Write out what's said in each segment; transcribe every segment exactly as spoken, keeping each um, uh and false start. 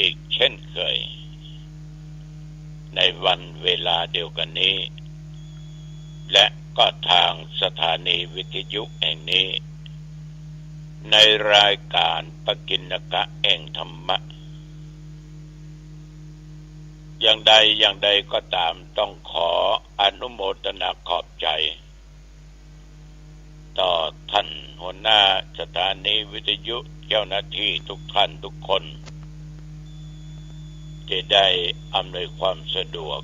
อีกเช่นเคย ในวันเวลาเดียวกันนี้ และก็ทางสถานีวิทยุแห่งนี้ ในรายการปกิณกะแห่งธรรมะ อย่างใดอย่างใดก็ต๋าม ต้องขออนุโมทนาขอบใจ๋ ต่อท่านหัวหน้าสถานีวิทยุ เจ้าหน้าที่ทุกท่านทุกคน ตี้ได้อำนวยความสะดวก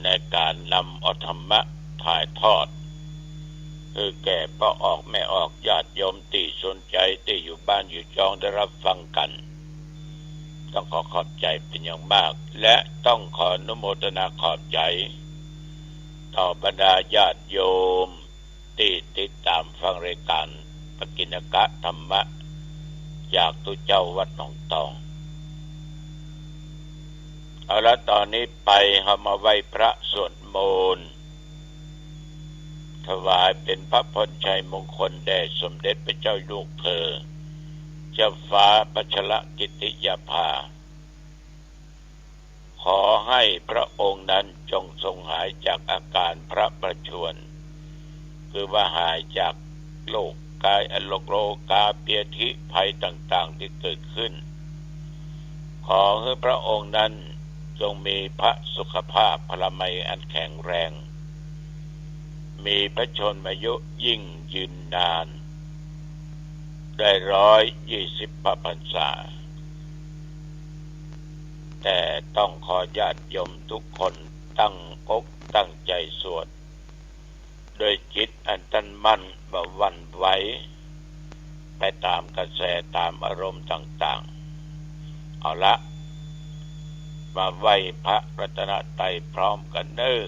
ในก๋านนำเอาธรรมะถ่ายทอด หื้อแก่ป้อออกแม่ออก ญาติโยมตี้สนใจ๋ ตี้อยู่บ้านอยู่จองได้ฮับฟังกั๋น ต้องขอขอบใจ๋เป๋นอย่างมาก และต้องขออนุโมทนาขอบใจ๋ ต่อบรรดาญาติโยมตี้ติดต๋ามฟังรายก๋านปกิณกะธรรมะ จากตุ๊เจ้าวัดหนองตอง เอาละ ต๋อนนี้ไปเฮามาไหว้พระสวดมนต์ ถวายเป๋นพระพรชัยมงคลแด่สมเด็จพระเจ้าลูกเธอ เจ้าฟ้าพัชรกิติยาภา ขอให้พระองค์นั้นจงทรงหายจากอาก๋านพระประชวร คือว่าหายจากโรคกายอโรคโรคาพยาธิภัยต่างๆ ตี้เกิดขึ้น ขอหื้อพระองค์นั้นจงมีพระสุขภาพพลามัยอันแข็งแรง มีพระชนมายุยิ่งยืนนาน ได้ร้อยยี่สิบพระพรรษา แต่ต้องขอญาติโยมทุกคนตั้งอกตั้งใจ๋สวด โดยจิตอันตั้งมั่นบ่หวั่นไหวไปต๋ามกระแสต๋ามอารมณ์ต่างๆ เอาละ มาไหว้พระรัตนตรัยพร้อมกั๋นเน่อ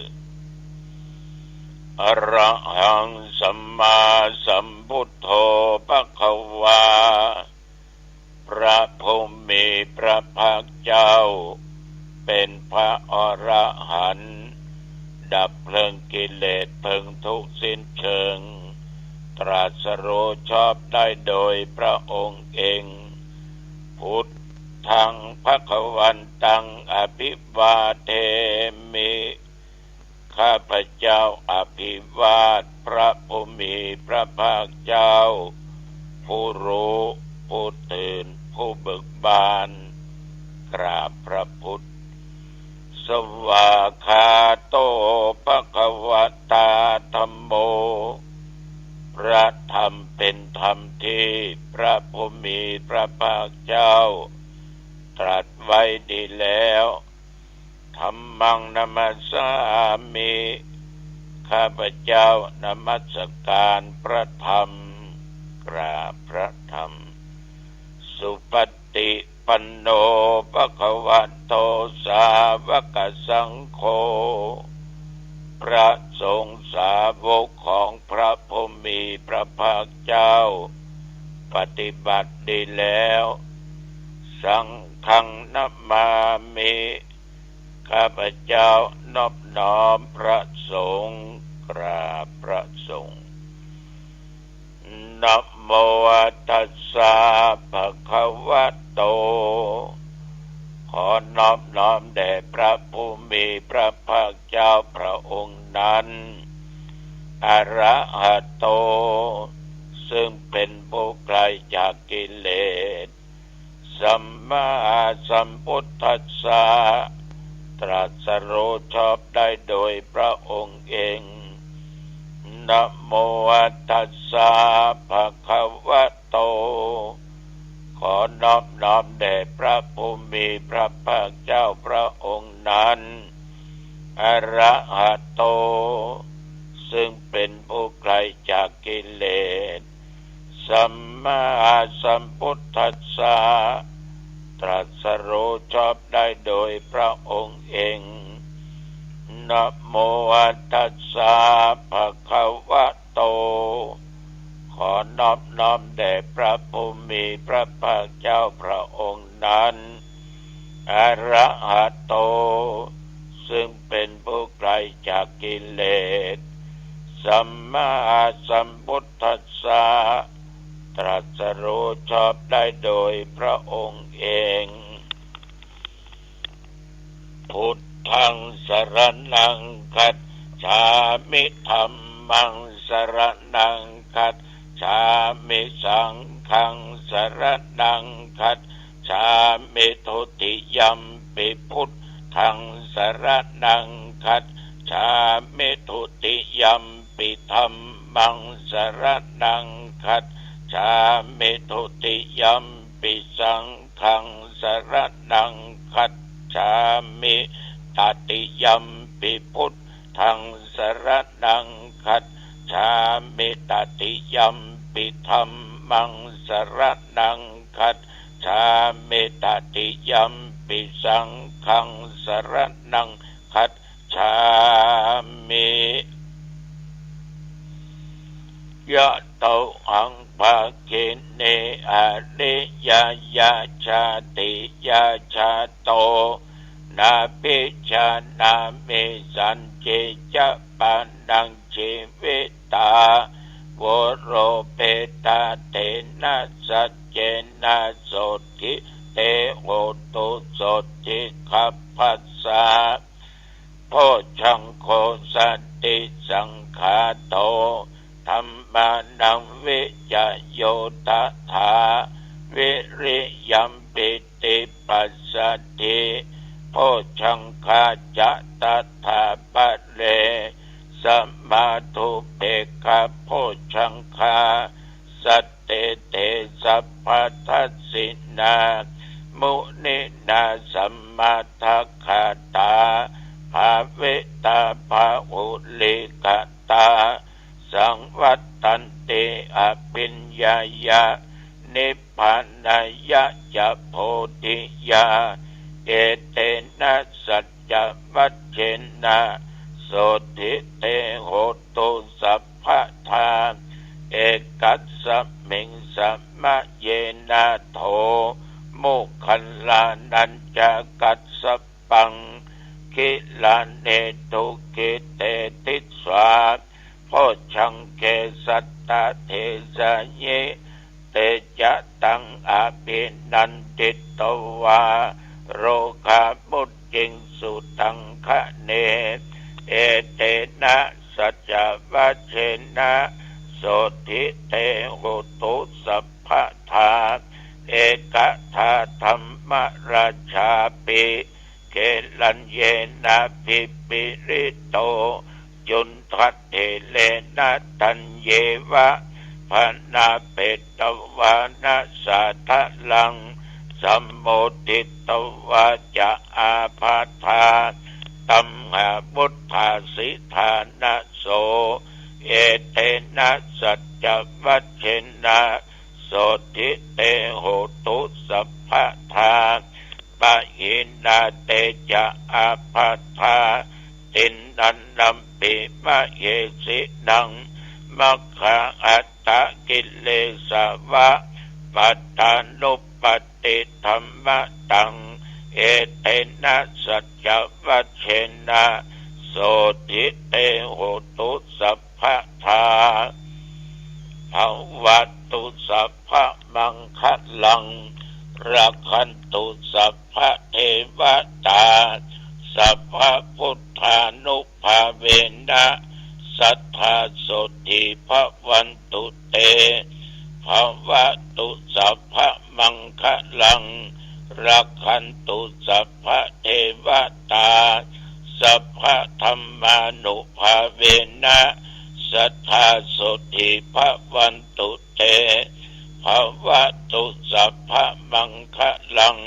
อะระหังสัมมาสัมพุทโธภะคะวา พระผู้มีพระภาคเจ้า เป๋นพระอรหันต์ ดับเพลิงกิเลสเพลิงทุกข์สิ้นเชิง ตรัสรู้ชอบได้โดยพระองค์เอง พุทธังภะคะวันตัง อภิวาเทมิ ข้าพเจ้าอภิวาทพระผู้มีพระภาคเจ้า ผู้รู้ ผู้ตื่น ผู้เบิกบาน กราบพระพุทธ สวากขาโต ภะคะวะตา ธัมโม พระธรรมเป๋นธรรมตี้พระผู้มีพระภาคเจ้า ตรัสไว้ดีแล้ว ธัมมังนะมัสสามิ ข้าพเจ้านมัสการพระธรรม กราบพระธรรม สุปฏิปันโน ภะคะวะโต สาวกสังโฆ พระสงฆ์สาวกของพระผู้มีพระภาคเจ้า ปฏิบัติดีแล้ว สังฆังนะมามิ ข้าพเจ้านอบน้อมพระสงฆ์ กราบพระสงฆ์ นะโมตัสสะ ภะคะวะโต ขอนอบน้อมแด่พระผู้มีพระภาคเจ้าพระองค์นั้น อะระหะโต ซึ่งเป๋นผู้ไกลจากกิเลส สัมมาสัมพุทธัสสะ ตรัสรู้ชอบได้โดยพระองค์เอง นะโมตัสสะ ภะคะวะโต ขอนอบน้อมแด่พระผู้มีพระภาคเจ้าพระองค์นั้น อะระหะโต ซึ่งเป๋นผู้ไกลจากกิเลส สัมมาสัมพุทธัสสะ ตรัสรู้ชอบได้โดยพระองค์เอง นะโมตัสสะ ภะคะวะโต ขอนอบน้อมแด่พระผู้มีพระภาคเจ้าพระองค์นั้น อะระหะโต ซึ่งเป๋นผู้ไกลจากกิเลส สัมมาสัมพุทธัสสะ ตรัสรู้ชอบได้โดยพระองค์เอง พุทธังสรณังคัจฉามิ ธัมมังสรณังคัจฉามิ สังฆังสรณังคัจฉามิ ทุติยัมปิพุทธังสรณังคัจฉามิ ทุติยัมปิธัมมังสรณังคัจฉามิ ทุติยัมปิสังฆังสรณังคัจฉามิ ตติยัมปิพุทธังสรณังคัจฉามิ ตติยัมปิธัมมังสรณังคัจฉามิ ตติยัมปิสังฆังสรณังคัจฉามิ ยะโต หัง ภะคิเน อะริยะยะ ชาติยะชาโต นาภิจานามิ สันติจะ ปะนัง จีวิตา โวโรเปตา เตนะ สัจเจนะ โสตถิ เต โหตุ โสตถิ คัพพะสสะ โพชฌังโค สันติสังขาโต ธัมมานัง วิจโย ตถา วิริยัมปิติ ปัสสัทธิ โพชฌังคา จะ ตถา ปะเร สะมา ทุปเปกขะ โพชฌังคา สัตเต เต สัพพะทัสสินา มุนินา สะมา ทักขาตา ภาวิตา บาหุลีกตา สังวัตตันติ อะภิญญายะ นิพพานายะ จะ โพธิยา เอเตนะ สัจจะวัจเจนะ โสตถิ เต โหตุ สัพพะทา เอกัสสะมิง สะมะเยนะ โถ โมคคัลลานัญจะ กัสสะ ปัง กิลาเน ทุกขิเต ทิสสา โพชฌังเก สัตตะ เทสายิ เตจะตัง อะภินันทิตวา โรคามุจจิงสุตังคะเน เอเตนะ สัจจะวัจเจนะ โสตถิ เต โหตุ สัพพะทา เอกะทา ธัมมะราชาปิ เกลัญเยนะ ภิปริโต จุณฑะเถเรนะ ธัญเยวะ พะนาเปตวานะ สาทะลัง สัมโมทิตวาจะ อาภาธา ตัมหาวุฏฐาสิทานะโส เอเตนะ สัจจะวัจเจนะ โสตถิ เต โหตุ สัพพะทา ปะหินา เตจะ อาภาธา ติณฑันตัมปิ มะเหสินัง มัคคาอัตตะกิเลสาวะ ปัตตานุปัตติธัมมะตัง เอเตนะ สัจจะวัจเจนะ โสตถิ เต โหตุ สัพพะทา ภะวะตุ สัพพะมังคะลัง รักขันตุ สัพพะเทวะตา สัพพะพุทธานุภาเวนะ สัตถา โสตถิ ภะวันตุ เต ภะวะตุ สัพพะมังคะลัง รักขันตุ สัพพะเทวะตา สัพพะธัมมานุภาเวนะ สัตถา โสตถิ ภะวันตุ เต ภะวะตุ สัพพะมังคะลัง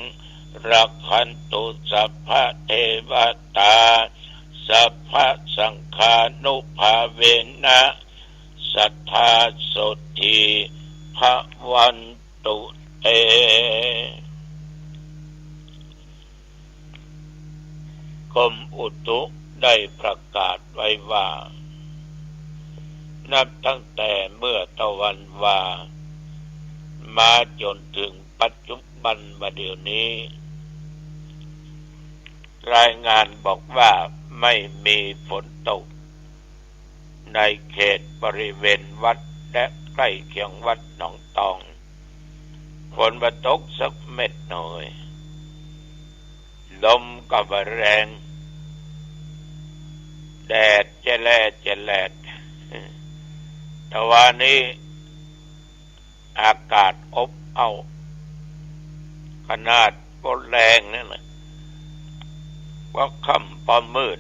รักขันตุ สัพพะเทวะตา สัพพะสังฆานุภาเวนะ สัตถา โสตถิ ภะวันตุ เต กรมอุตุได้ประกาศไว้ว่า นับตั้งแต่เมื่อตะวันวา มาจ๋นเถิงปัจจุบันมาเดี๋ยวนี้ รายงานบอกว่าไม่มีฝนตก ในเขตบริเวณวัดและ ใก้เคียงวัดหนองตอง ฝนบ่ตกสักเม็ดหน่อย ลมก็บ่แรง แดดจะแลจะแลด แต่วานี้ อากาศอบอ้าว ขนาดบ่แลงนั่นน่ะ พอค่ำพอมืด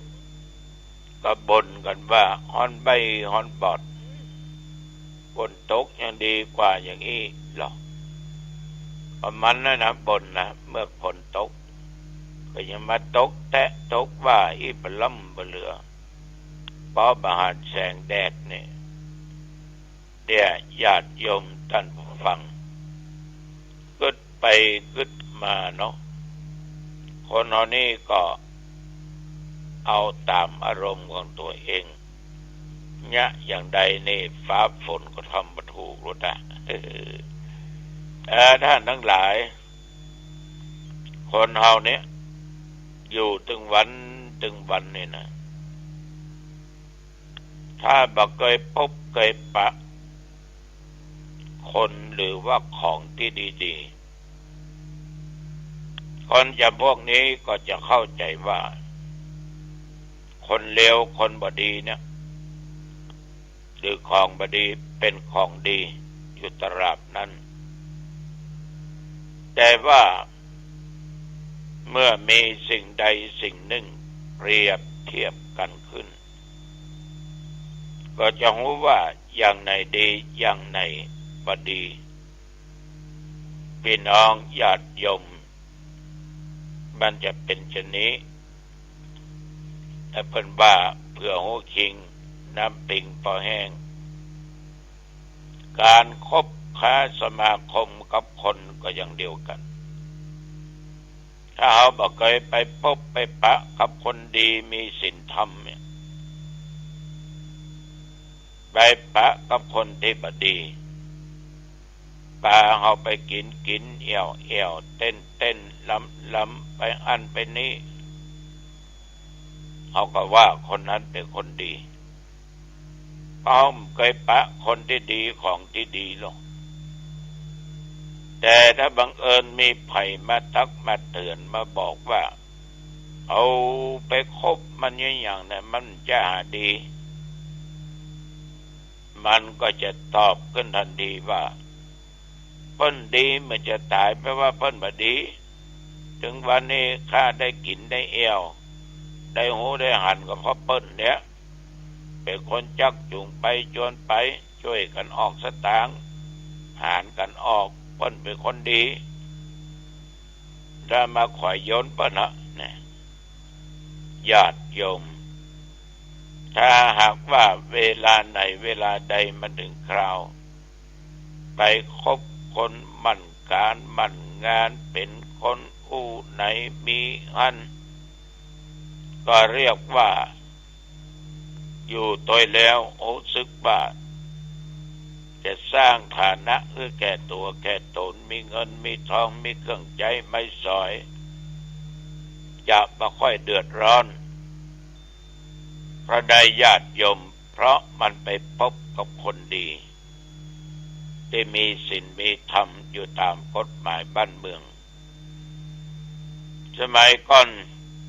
ก็บ่นกั๋นว่าฮ้อนใบ้ฮ้อนบอด ฝนตกยังดีกว่าอย่างอี้ลอ ประมาณนั้นนะ บ่นนะ เมื่อฝนตก ก็ยังมาตกแต๊ะตกว่าอี้บ่ล่ำบ่เหลือ เพราะบ่หันแสงแดดเนี่ย เนี่ย ญาติโยมต้านผู้ฟัง กึ๊ดไปกึ๊ดมาเนาะ คนเฮานี่ก็เอาต๋ามอารมณ์ของตั๋วเอง เยียะอย่างใดนี่ฟ้าฝนก็ทำบ่ถูกโลดอะ เออ ท่านตังหลาย คนเฮาเนี่ย อยู่ตึงวันตึงวันนี่นะ ถ้าบ่เกยปบเกยปะคนหรือว่าของตี้ดีๆ คนจ๋ำพวกนี้ก็จะเข้าใจ๋ว่า คนเลวคนบ่ดีเนี่ย หรือของบ่ดีเป๋นของดีอยู่ตราบนั้น แต่ว่าเมื่อมีสิ่งใดสิ่งนึ่งเปรียบเทียบกั๋นขึ้น ก็จะฮู้ว่าอย่างไหนดีอย่างไหนบ่ดี ปี้น้องญาติโยม มันจะเป๋นจานี้ แต่เปิ้นว่าเผื่อฮู้คิง น้ำปิงปอแห้ง ก๋านคบค้าสมาคมกับคนก็อย่างเดียวกั๋น ถ้าเฮาบ่เกยไปปบไปปะกับคนดีมีศีลธรรมเนี่ย ไปปะกับคนตี้บ่ดี ปาเฮาไปกิ๋นกิ๋น เอี่ยวเอี่ยว เต้นเต้น ลำลำ ไปอั้นไปนี้ เฮาก็ว่าคนนั้นเป๋นคนดี เพราะเฮาบ่เกยปะคนตี้ดีของตี้ดีหรอก แต่ถ้าบังเอิญมีใผมาตักมาเตื๋อนมาบอกว่า เอาไปคบมันอย่างนั้นมันจะหาดี มันก็จะตอบขึ้นตันทีว่า เปิ้นดีเมื่อจะต๋าย แปลว่าเปิ้นบ่ดี ตึงวันนี้ข้าได้กิ๋นได้เอี่ยว ได้ฮู้ได้หันก็เพราะเปิ้นเนี่ย เป๋นคนจักจูงไปจวนไป จ้วยกั๋นออกสตางค์ หารกั๋นออก เปิ้นเป๋นคนดี จะมาขอยย้นเปิ้นเหอะ เนี่ย ญาติโยม ถ้าหากว่าเวลาไหนเวลาใดมันถึงคราว ไปคบคนหมั่นก๋านหมั่นงาน เป๋นคนอู้ไหนมีหั้น ก็เรียกว่า อยู่ตวยแล้วฮู้สึกว่า จะสร้างฐานะหื้อแก่ตั๋วแก่ต๋น มีเงินมีทอง มีเครื่องใจ๊ไม้สอย จะบ่ค่อยเดือดร้อน เพราะได้ญาติโยม เพราะมันไปปบกับคนดี ตี้มีศีลมีธรรมอยู่ต๋ามกฎหมายบ้านเมือง สมัยก่อน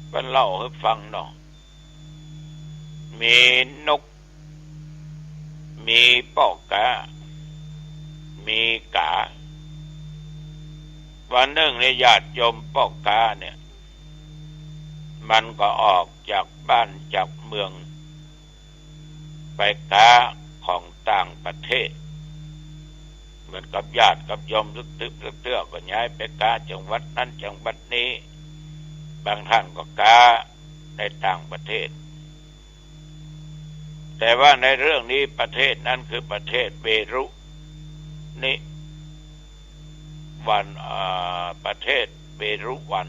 เปิ้นเล่าหื้อฟังเนาะ มีนก มีป้อก๊า มีก๋า วันนึ่งเนี่ยญาติโยมป้อก๊าเนี่ย มันก็ออกจากบ้านจากเมือง ไปก๊าของต่างประเทศ เหมือนกับญาติกับโยมตึกๆ ตึกๆ ก็ย้ายไปก๊าจังหวัดนั้นจังหวัดนี้ บางท่านก็ก๊าในต่างประเทศ แต่ว่าในเรื่องนี้ประเทศนั้นคือประเทศเวรุนิวัน อ่า ประเทศเวรุวัน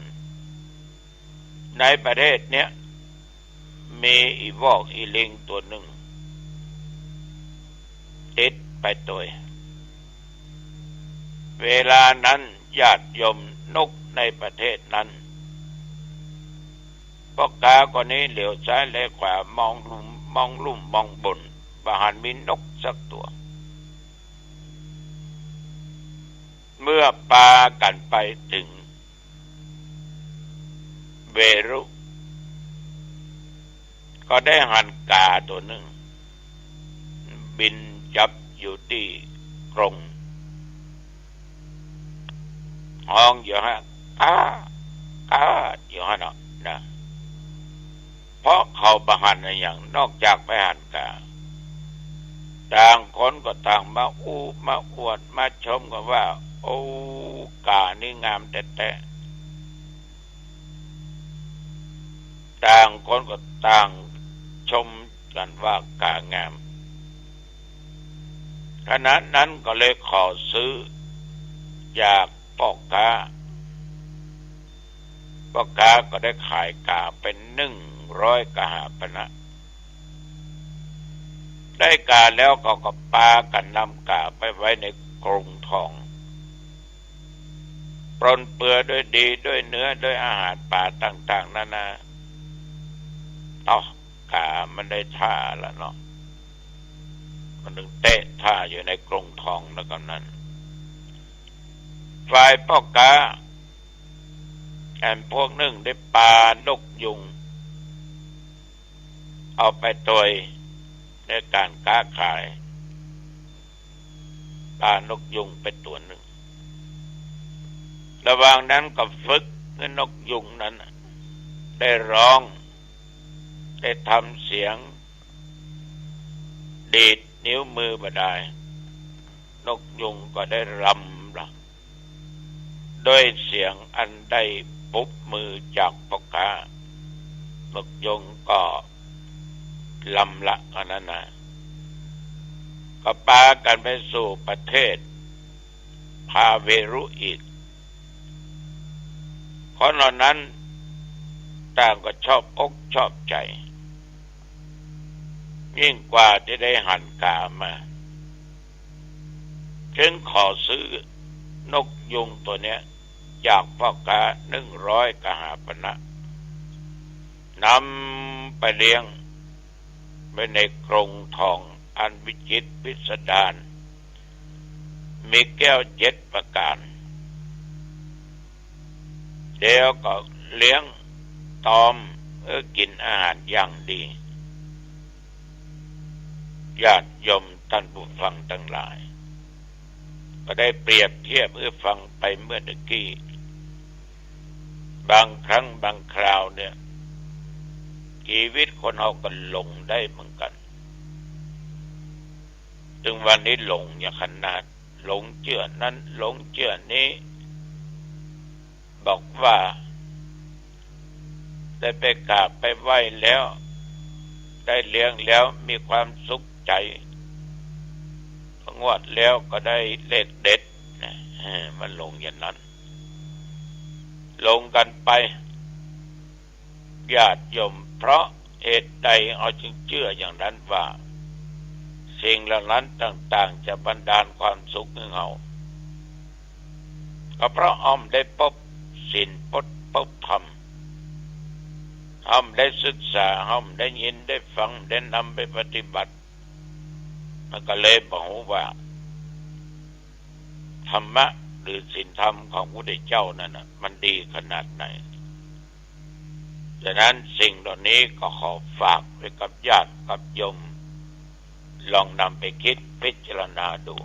ในประเทศเนี้ย มีอี่วอกอี่ลิงตั๋วนึ่ง ติดไปตวย เวลานั้นญาติโยมนกในประเทศนั้น ป้อก๊าคนนี้เหลียวซ้ายแลขวามองลุ่มมองลุ่มมองบน บ่หันมีนกสักตั๋ว เมื่อปากั๋นไปเถิงเวรุ ก็ได้หันก๋าตั๋วนึ่ง บินจับอยู่ตี้กรง ฮ้องอยู่หั้น ก๊า ก๊า อยู่หั้นเนาะ นะ เพราะเขาบ่หันอะหยัง นอกจากไปหันก๋า ต่างคนก็ต่างมาอู้มาอวดมาชมกั๋นว่า โอ้ ก๋านี่งามแต๊ๆ ต่างคนก็ต่างชมกั๋นว่าก๋างาม ขณะนั้นก็เลยขอซื้อจากป้อก๊า ป้อก๊าก็ได้ขายก๋าไปนึ่งร้อยกหาปณะ ได้ก๋าแล้วเขาก็ปากั๋นนำก๋าไปไว้ในกรงทอง ปรนเปื้อด้วยดีด้วยเนื้อด้วยอาหารป๋าต่างๆ นานา เอ้า ก๋ามันได้ท่าละเนาะ มันตึงเต๊ะท่าอยู่ในกรงทองแล้วก็นั้น ฝ่ายป้อก๊า อันพวกนึ่งได้ปานกยูง เอาไปตวยในก๋านก๊าขาย ปานกยูงไปตั๋วนึ่ง ระหว่างนั้นก็ฝึกหื้อนกยูงนั้นน่ะ ได้ฮ้อง ได้ทำเสียง ดีดนิ้วมือบ่ดาย นกยูงก็ได้รำละ ด้วยเสียงอันได้ปุบมือจากป้อก๊า นกยูงก็รำละอันนั้นนะ ก็ปากั๋นไปสู่ประเทศพาเวรุอีก คนเหล่านั้นต่างก็ชอบอกชอบใจ๋ ยิ่งกว่าตี้ได้หันก๋ามา จึงขอซื้อนกยูงตั๋วเนี้ยจากป้อก๊านึ่งร้อยกหาปณะ นำไปเลี้ยงไว้ในกรงทองอันวิจิตรพิสดาร มีแก้วเจ็ดประก๋าน แล้วก็เลี้ยงตอมหื้อกิ๋นอาหารอย่างดี ญาติโยมต้านผู้ฟังตังหลาย ก็ได้เปรียบเทียบหื้อฟังไปเมื่อตะกี้ บางครั้งบางคราวเนี่ย จีวิตคนเฮาก็หลงได้เหมือนกั๋น ตึงวันนี้หลงอย่างขนาด หลงเจื้อนั้น หลงเจื้อนี้ บอกว่าได้ไปกราบไปไหว้แล้ว ได้เลี้ยงแล้วมีความสุขใจ๋ งวดแล้วก็ได้เลขเด็ดนะ เออ มันหลงอย่างนั้น หลงกั๋นไป ญาติโยม เพราะเหตุใดเฮาจึงเจื้ออย่างนั้นว่า สิ่งเหล่านั้นต่างๆ จะบันดาลความสุขหื้อเฮา ก็เพราะเฮาบ่ได้ปบศีล ปบ ปบธรรม เฮาบ่ได้ศึกษา เฮาบ่ได้ยินได้ฟัง บ่ได้นำไปปฏิบัติ มันก็เลยบ่ฮู้ว่า ธรรมะหรือศีลธรรมของพระพุทธเจ้านั้นน่ะ มันดีขนาดไหน ฉะนั้นสิ่งเหล่านี้ก็ขอฝากไว้กับญาติกับโยม ลองนำไปคิดพิจารณาดู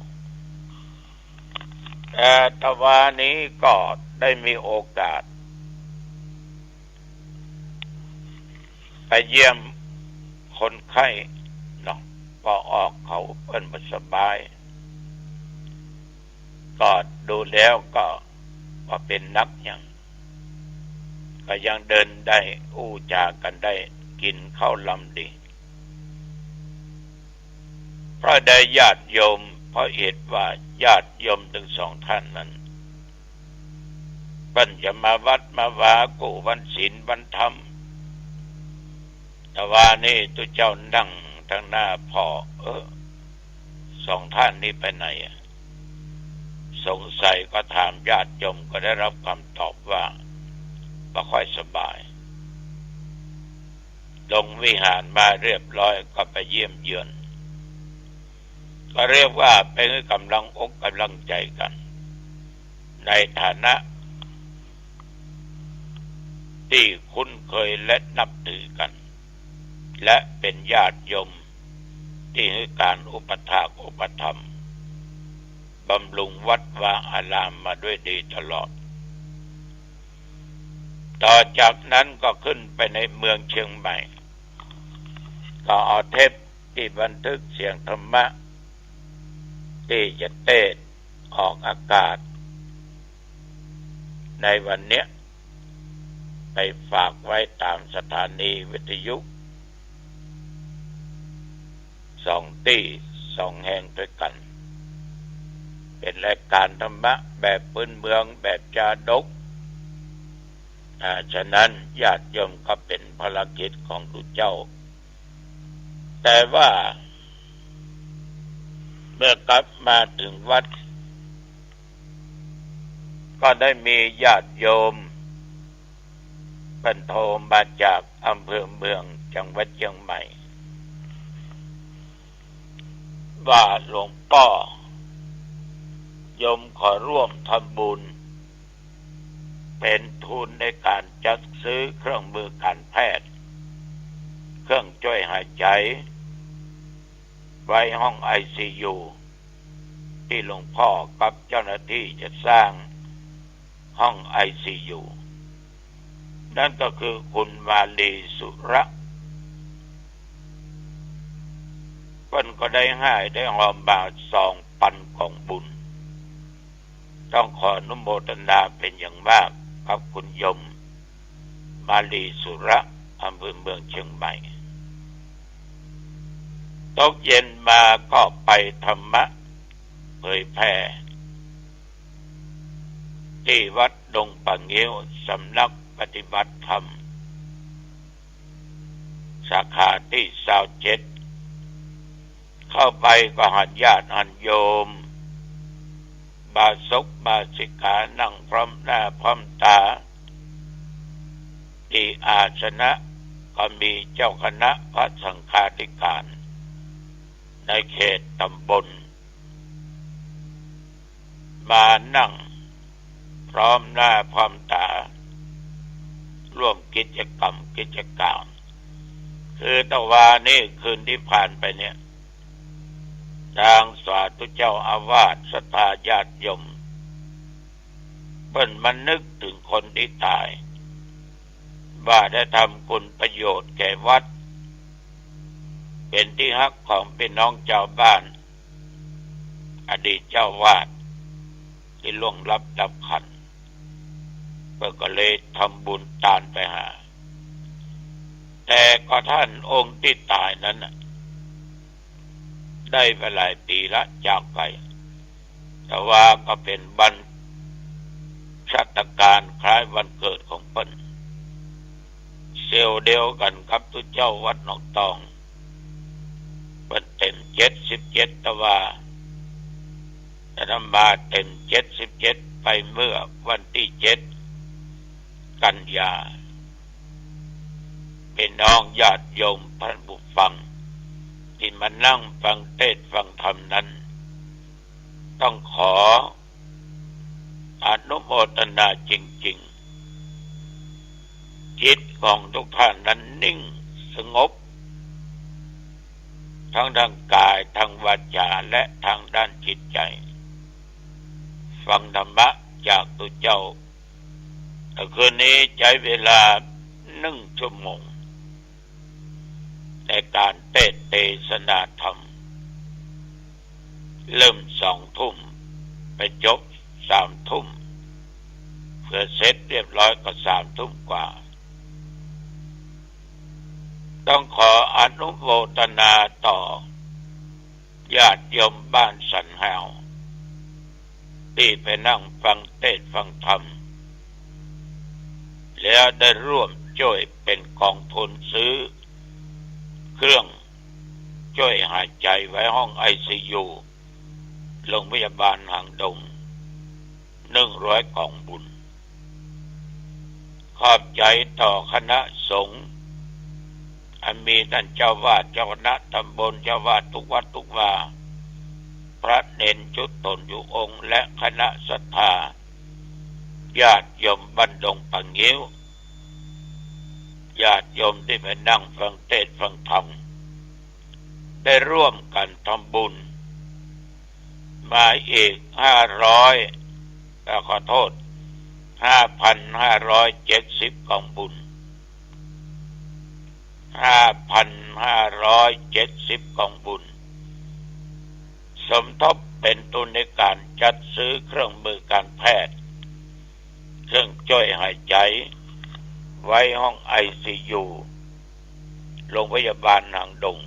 อาตมานี้ก็ได้มีโอกาส ไปเยี่ยมคนไข้เนาะ ป้อออกเขาเปิ้นบ่สบาย ก็ดูแล้วก็บ่เป๋นหนักหยัง ก็ยังเดินได้ อู้จ๋ากั๋นได้ กิ๋นข้าวลำดี เพราะได้ญาติโยม เพราะเหตุว่าญาติโยมตึงสองท่านนั้น เปิ้นจะมาวัดมาวากู้วันศีลวันธรรม แต่ว่านี่ตุ๊เจ้านั่งตังหน้าผ่อ เออ สองท่านนี้ไปไหนอะ สงสัยก็ถามญาติโยม ก็ได้รับคำตอบว่าบ่ค่อยสบาย ลงวิหารมาเรียบร้อยก็ไปเยี่ยมเยือน ก็เรียกว่าเป๋นกำลังอกกำลังใจ๋กั๋น ในฐานะตี้คุ้นเคยและนับถือกั๋น และเป๋นญาติโยมตี้หื้อก๋านอุปถากอุปถัมภ์ บำรุงวัดวาอารามมาด้วยดีตลอด ต่อจากนั้นก็ขึ้นไปในเมืองเชียงใหม่ ก็เอาเทปตี้บันทึกเสียงธรรมะตี้จะเตสน์ออกอากาศในวันเนี้ย ไปฝากไว้ต๋ามสถานีวิทยุ สองตี้สองแห่งตวยกั๋น เป๋นรายก๋านธรรมะแบบปื๊นเมืองแบบจาดก อ่า ฉะนั้นญาติโยมก็เป๋นภารกิจของตุ๊เจ้า แต่ว่าเมื่อกลับมาเถิงวัด ก็ได้มีญาติโยม เปิ้นโทรมาจากอำเภอเมืองจังหวัดเชียงใหม่ ว่าหลวงป้อ โยมขอร่วมทำบุญ เป๋นทุนในก๋านจัดซื้อเครื่องมือก๋านแพทย์ เครื่องจ้วยหายใจ๋ ไว้ห้องไอซียู ตี้หลวงป้อกับเจ้าหน้าตี้จะสร้างห้องไอซียู นั้นก็คือคุณมาลีสุระ เปิ้นก็ได้หื้อได้ฮอมมาสองปันก๋องบุญ ต้องขออนุโมทนาเป๋นอย่างมากกับคุณโยม มาลีสุระ อำเภอเมืองเชียงใหม่ ตกเย็นมาก็ไปธรรมะเผยแผ่ ตี้วัดดงป่างิ้ว สำนักปฏิบัติธรรม สาขาตี้ซาวเจ็ด เข้าไปก็หันญาติหันโยม บาสกบาสิกานั่งพร้อมหน้าพร้อมต๋า ตี้อาสนะก็มีเจ้าคณะพระสังฆาธิการในเขตตำบล มานั่งพร้อมหน้าพร้อมต๋า ร่วมกิจกรรมกิจก๋าน คือตะวานี้คืนตี้ผ่านไปเนี่ย ตางสาธุเจ้าอาวาส ศรัทธาญาติโยม เปิ้นมานึกเถิงคนตี้ต๋าย ว่าได้ทำคุณประโยชน์แก่วัด เป๋นตี้ฮักของปี้น้องจาวบ้าน อดีตเจ้าอาวาสตี้ล่วงลับดับขันธ์ เปิ้นก็เลยทำบุญตานไปหา แต่ก็ต้านองค์ตี้ต๋ายนั้นน่ะ ได้ไปหลายปี๋ละจากไป แต่ว่าก็เป๋นวันชาตการคล้ายวันเกิดของเปิ้น เสี้ยวเดียวกั๋นกับตุ๊เจ้าวัดหนองตอง เปิ้นเต็มเจ็ดสิบเจ็ด ตะวา อาตมาเต็มเจ็ดสิบเจ็ด ไปเมื่อวันตี้เจ็ดกันยา ปี้น้องญาติโยมท่านผู้ฟัง ตี้มานั่งฟังเตสน์ฟังธรรมนั้น ต้องขออนุโมทนาจริงๆ จิตของทุกท่านนั้นนิ่งสงบ ทั้งทางกาย ทางวาจา และทางด้านจิตใจ๋ ฟังธรรมะจากตุ๊เจ้า แต่คืนนี้ใจ๊เวลานึ่งชั่วโมง ในก๋านเตสน์เตสนาธรรม เริ่มสองทุ่ม ไปจบสามทุ่ม เปื่อเสร็จเรียบร้อยก็สามทุ่มกว่า ต้องขออนุโมทนาต่อ ญาติโยมบ้านสันแฮว ตี้ไปนั่งฟังเตสน์ฟังธรรม แล้วได้ร่วมจ้วยเป๋นก๋องทุนซื้อเครื่องจ้วยหายใจ๋ไว้ห้องไอซียู โรงพยาบาลหางดง นึ่งร้อยก๋องบุญ ขอบใจ๋ต่อคณะสงฆ์ อันมีต้านเจ้าอาวาส เจ้าคณะตำบล เจ้าอาวาสทุกวัดทุกวา พระเณรชุดต๋นอยู่องค์ และคณะศรัทธา ญาติโยมบ้านดงป่างิ้ว ญาติโยมตี้ไปนั่งฟังเทศน์ฟังธรรม ได้ร่วมกั๋นทำบุญมาอีกห้าร้อย เอ่อ ขอโต้ษ ห้าพันห้าร้อยเจ็ดสิบกองบุญ ห้าพันห้าร้อยเจ็ดสิบกองบุญ สมทบเป๋นทุนในก๋านจัดซื้อเครื่องมือการแพทย์ เครื่องช่วยหายใจ ไว้ห้องไอซียู โรงพยาบาลหางดง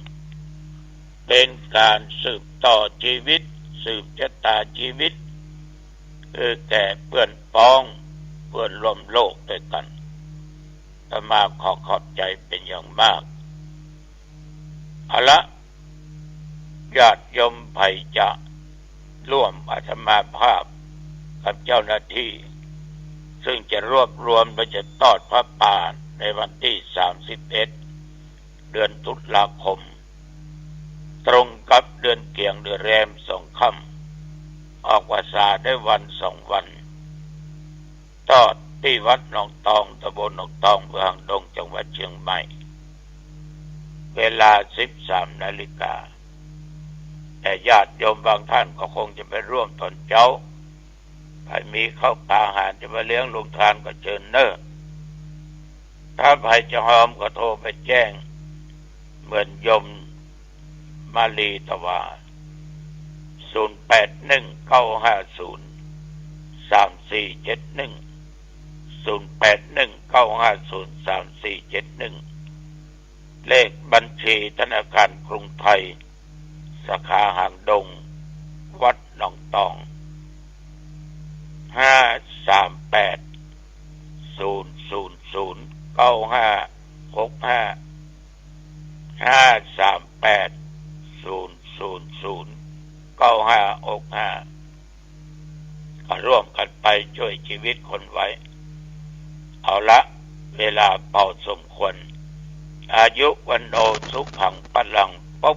เป๋นก๋านสืบต่อจีวิต สืบชะตาจีวิต หื้อแก่เปื้อนป๊อง เปื้อนร่วมโลกตวยกั๋น อาตมาขอขอบใจ๋เป๋นอย่างมาก เอาละ ญาติโยมใผจะร่วมอาตมาภาพกับเจ้าหน้าตี้ ซึ่งจะรวบรวมและจะทอดผ้าป่าในวันตี้สามสิบเอ็ด เดือนตุลาคม ตรงกับเดือนเกี๋ยงเดือนแรมสองค่ำ ออกพรรษาได้วันสองวัน ทอดตี้วัดหนองตอง ตำบลหนองตอง อำเภอหางดง จังหวัดเชียงใหม่ เวลาสิบสามนาฬิกา แต่ญาติโยมบางต้านก็คงจะไปร่วมต๋อนเจ๊า ใผมีข้าวปลาอาหารจะมาเลี้ยงโฮงตานก็เจิญเน่อ ถ้าใผจะฮอมก็โทรไปแจ้ง เหมือนโยมมาลีตะวา ศูนย์แปดหนึ่ง เก้าห้าศูนย์ สามสี่เจ็ดหนึ่ง ศูนย์แปดหนึ่ง เก้าห้าศูนย์ สามสี่เจ็ดหนึ่ง เลขบัญชีธนาคารกรุงไทย สาขาหางดง วัดหนองตอง ห้าสามแปด ศูนย์ศูนย์ศูนย์ เก้าห้าหกห้า ห้าสามแปด ศูนย์ศูนย์ศูนย์ เก้าห้าหกห้า ก็ร่วมกั๋นไปช่วยจีวิตคนไว้ เอาละ เวลาพอสมควร อายุ วัณโณ สุขัง พลัง พบ